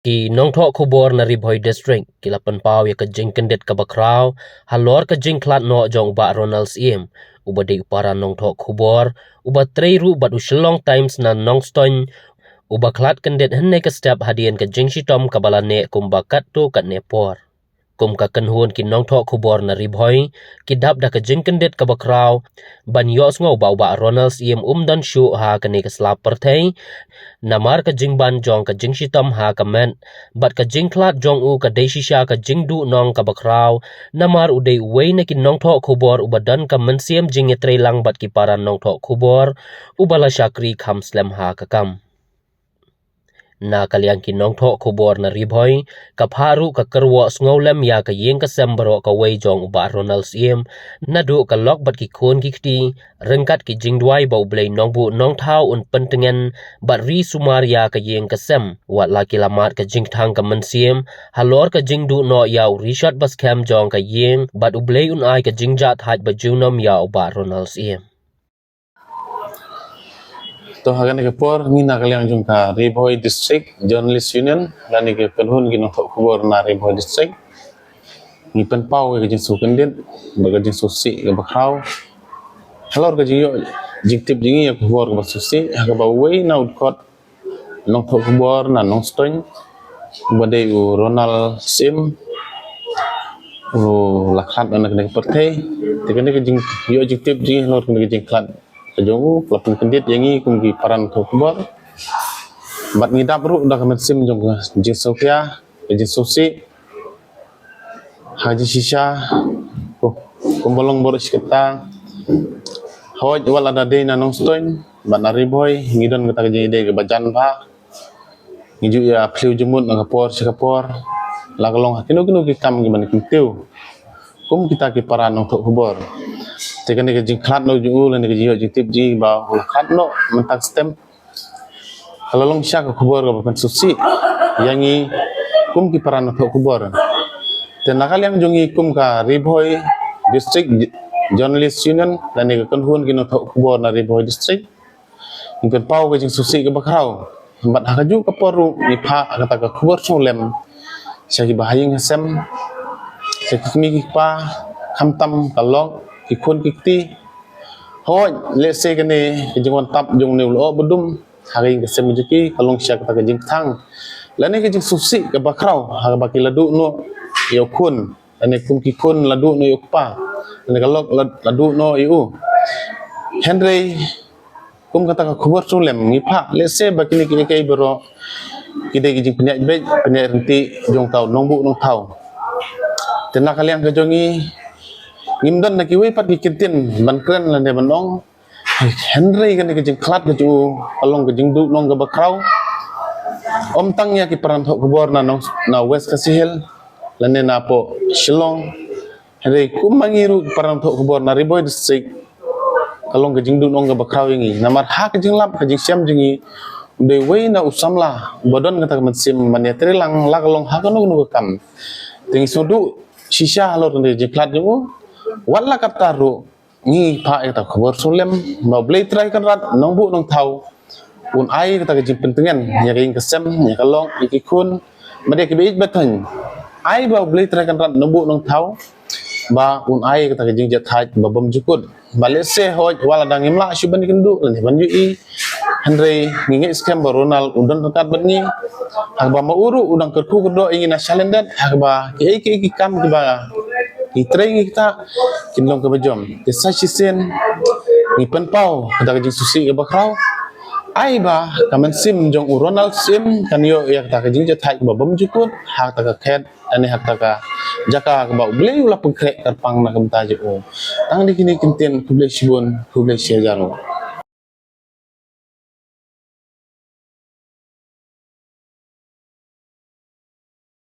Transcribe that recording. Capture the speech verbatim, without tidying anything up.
Ki nongthoh khubor na Ri Bhoi District ki la pynpaw ïa ka jingkyndit kaba khraw halor ka jingkhlad noh jong u Bah Ronald Syiem, uba dei u para nongthoh khubor uba trei ruh bad u Shillong Times na Nongstoiñ, uba khlad kyndit hynne ka step hadien ka jingshitom kaba la neh kumba katto katne por. Kum ka kynhun ki nongthoh khubor na Ri Bhoi, ki dap da ka jingkyndit kaba khraw ban ïohsngew ba u Bah Ronald Syiem um don shuh ha kane ka sla pyrthei namar ka jingban jong ka jingshitom ha ka met, bad ka jingkhlad jong u ka dei shisha ka jingduhnong kaba khraw namar u dei uwei na ki nongthoh khubor uba don ka mynsiem jingïatreilang bad ki para nongthoh khubor uba la shakri kham slem ha ka kam. Na ka liang ki nongthoh khubor na Ri Bhoi, ka phah ruh ka kyrwoh sngewlem ïa ka ïing ka sem baroh kawei jong u Bah Ronald Syiem, naduh ka lok bad ki khun ki kti, ryngkat ki jingduwai ba U Blei Nongbuh Nongthaw un pyntngen bad ri sumar ïa ka ïing ka sem, wat la ki la mad ka jingkthang ka mynsiem halor ka jingduh noh ïa u rishot ba skhem jong ka ïing, bad U Blei un ai ka jingjahthait ba junom ïa u Bah Ronald Syiem. To, ha kane ka por ngi na ka liang jong ka Ri Bhoi District Journalist Union lane ka kynhun ki nongthoh khubor na Ri Bhoi District, ngi pynpaw ka jingsngewkyndit bad ka jingsngewsih kaba khraw halor ka jingïoh jingtip jong ngi ïa ka khubor kaba sngewsih ha kaba uwei na u dkhot nongthoh khubor na Nongstoiñ, uba dei u Ronald Syiem, u la khlad na kane ka pyrthei. Te kane ka jingïoh jingtip jong ngi halor kane ka jingkhlad ka jong u ka la pynkyndit ïa ngi kum ki para nongthoh khubor. Bad ngi dap ruh da ka mynsiem jong ka jingsngewkhia, ka jingsngewsih, ha jingshisha, ku-, kumba long baroh shi katta. Hooid, wat la da dei na Nongstoiñ bad na Ri Bhoi, ngi don kata ka jingïadei kaba jan bha. Ngi ju ïa phylliew jingmut na ka por sha ka por, la ka long ha kino kino ki kam kiban kyntiew kum kita ki para nongthoh khubor. Te kane ka jingkhlad noh jong u lane ka jingïoh jingtip jong ngi ba u la khlad noh mynta ka step, ka la long shisha ka khubor kaba pynsngewsih ïa ngi kum ki para nongthoh khubor. Te na ka liang jong ngi kum ka Ri Bhoi District Journalist Union lane ka kynhun ki nongthoh khubor na Ri Bhoi District, ngi pynpaw ka jingsngewsih kaba khraw. Bad ha kajuh ka por ruh ngi phah kata ka khubor sngewlem sha ki bahaïing hasem, sha ki kmie ki kpa, khamtam ka lok, ki khun ki kti. Hooid, lehse kane ka jingwan tap jong une u lyoh ba dum ha ka ïing ka sem jong ki ka long shisha kata ka jingkthang lane ka jingsngewsih kaba khraw ha kaba ki la duh noh ïa u khun, lane kum ki khun la duh noh ïa u kpa, lane ka lok la, la duh noh ïa u. Hynrei kum kata ka khubor sngewlem ngi phah, lehse ba kine kiei kiei baroh ki dei ki jingpynïaid beit pynïaid ryntih jong uta u Nongbuh Nongthaw. Te na ka liang ka jong ngi, ngim don da kiwei pat ki kyntien ban kren lane ban ong. Hynrei kane ka jingkhlad ka jong u ka long ka jingduhnong kaba khraw, ym tang ïa ki para nongthoh khubor na nong, na West Khasi Hills lane na poh Shillong. Hynrei kum ma ngi ruh ki para nongthoh khubor na Ri Bhoi District, ka long ka jingduhnong kaba khraw ïa ngi namar ha ka jinglap ka jingshem jong ngi, u dei uwei na u samla uba don kata ka mynsiem ban ïatreilang la ka long ha kano kano ka kam. Te ngi sngewduh shisha halor kane ka jingkhlad jong u. Wat la katta ruh, ngi phah ïa kata ka khubor sngewlem ba U Blei Trai Kynrad Nongbuh Nongthaw un ai kata ka jingpyntngen ïa ka ïing ka sem, ïa ka lok, ïa ki khun, bad ïa kiba ïeit ba thaiñ. Ai ba U Blei Trai Kynrad Nongbuh Nongthaw ba un ai kata ka jingjahthait ba bymjukut. Ba lehse hooid wat la dang ngim lah shuh ban ïakynduh lane ban ïohi, hynrei ngi ngeit skhem ba u Ronald u don ryngkat bad ngi. Haba ma u ruh u dang kyrkhu kyrdoh ïa ngi na shalyndet, haba kiei kiei ki kam kiba ki trei ngi kita kin long kaba jom. Te sa shisien ngi pynpaw kata ka jingsngewsih kaba khraw. Ai ba ka mynsiem jong u Ronald Syiem kan ïoh ïa kata ka jingjahthait kaba bymjukut ha kata ka khet, lane ha kata ka jaka kaba U Blei u la pynkhreh kyrpang na ka bynta jong u. Tang dei kine ki kyntien, khublei shibun, khublei shihajar.